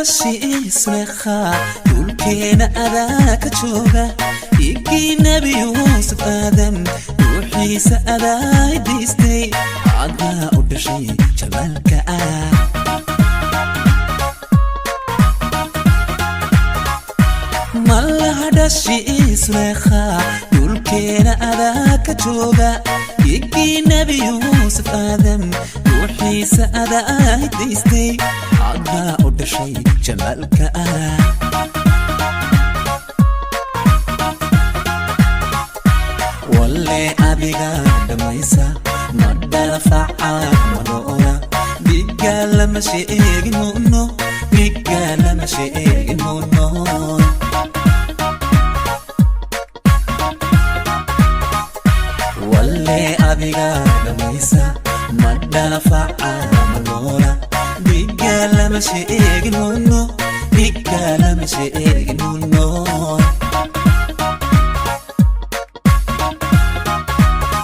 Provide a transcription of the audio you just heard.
Maladhashiisleekha dhulkeena adaa ka jooga, dhiiggii Nebi Yuusuf Aadam ruuxiisa adaa diistay, adaa u dhashay jamaalka ah. Malahadhashiisleekha dhulkeena adaa ka jooga, dhiiggii Nebi Yuusuf Aadam ruuxiisa adaa diistay, adaa u dhashay jamaalka ah. Walle adiga dhammaysa, ma dhalafaca madoola, dhiigga lama sheegin muno, dhiigga lama sheegin muno. Walle adiga dhammaysa, ma dhalafaca madoola, dhiigga lama sheegin muno, dhiigga lama sheegin muno.